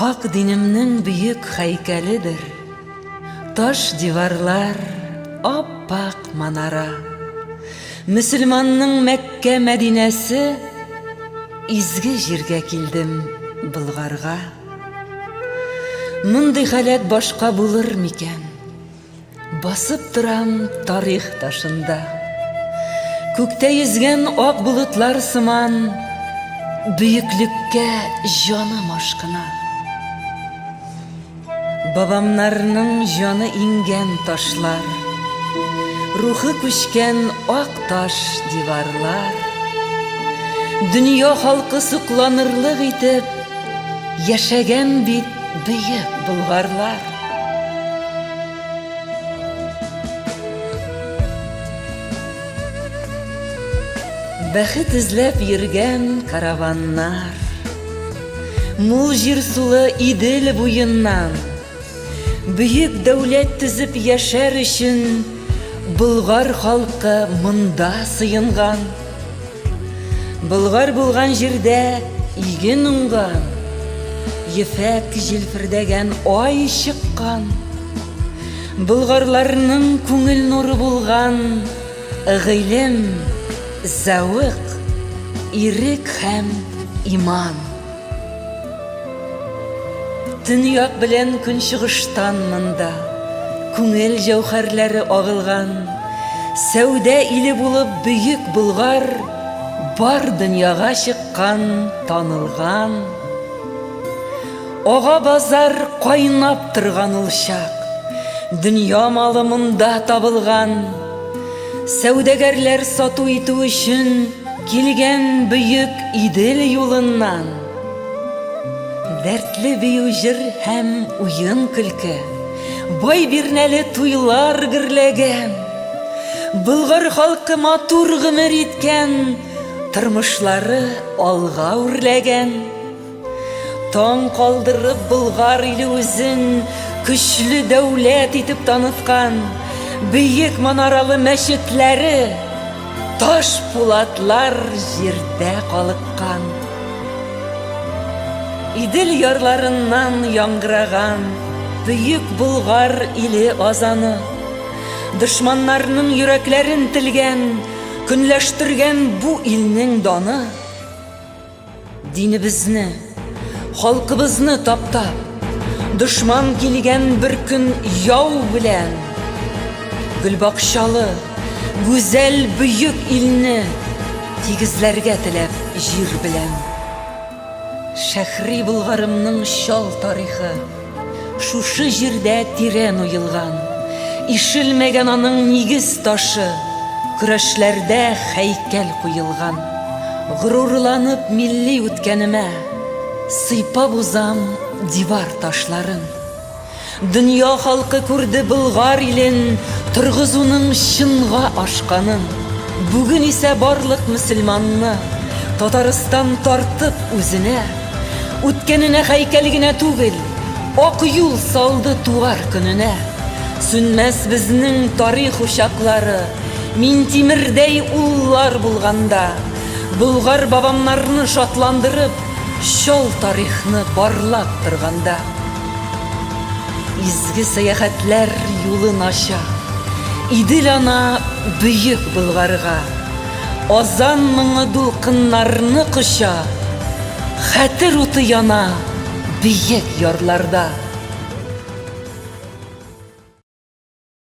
Хак динемнең бөек һәйкәледер. Таш диварлар, ап-ак манара. Мөселманның Мәккә Мәдинәсе, изге җиргә килдем Болгарга. Мондый халәт башка булыр микән? Басып торам тарих ташында. Күктә йөзгән ак болытлар сыман, Бөеклеккә җаным ашкына. Бабамнарның җаны иңгән ташлар, Рухы күчкән ак таш диварлар. Дөнья халкы сокланырлык итеп, Яшәгән бит бөек болгарлар. Бәхет эзләп йөргән караваннар, Мул җир сулы Идел буеннан, Бөек дәүләт төзеп яшәр өчен Болгар халкы монда сыенган. Болгар булган җирдә иген уңган, Ефәк җилфердәгән ай чыккан. Болгарларның күңел нуры булган Гыйлем, зәвык, ирек һәм иман. Төньяк белән көнчыгыштан монда күңел җәүһәрләре агылган. Сәүдә иле булып бөек Болгар бар дөньяга чыккан, танылган. Ага базар кайнап торган ул чак. Дөнья малы монда табылган. Сәүдәгәрләр сату итү өчен килгән бөек Идел юлыннан. Дәртле бию җыр һәм уен-көлке, бай бирнәле туйлар гөрләгән. Болгар халкы матур гомер иткән, тормышлары алга үрләгән. Таң калдырып Болгар иле үзен көчле дәүләт итеп таныткан, бөек манаралы мәчетләре, таш пулатлар җирдә калыккан. Идел ярларыннан яңгыраган бөек Болгар иле азаны, дошманнарның йөрәкләрен телгән, көнләштергән бу илнең даны. Динебезне, халкыбызны таптап, дошман килгән бер көн яу белән. Гөлбакчалы, гүзәл бөек илне тигезләргә теләп җир белән. Шәһри Болгарымның чал тарихы шушы җирдә тирән уелган. Ишелмәгән аның нигез ташы, көрәшләрдә һәйкәл куелган. Горурланып милли үткәнемә, сыйпап узам дивар ташларын. Дөнья халкы күрде Болгар илен торгызуның чынга ашканын. Бүген исә барлык мөселманны Татарстан тартып үзенә. Үткәненә һәйкәл генә түгел, ак юл салды туар көненә. Сүнмәс безнең тарих учаклары, Минтимердәй уллар булганда. Болгар бабамнарны шатландырып, Чал тарихны барлап торганда. Изге сәяхәтләр юлын ача. Идел-ана бөек Болгарга. Азан моңы дулкыннарны коча. Хәтер уты яна биек ярларда.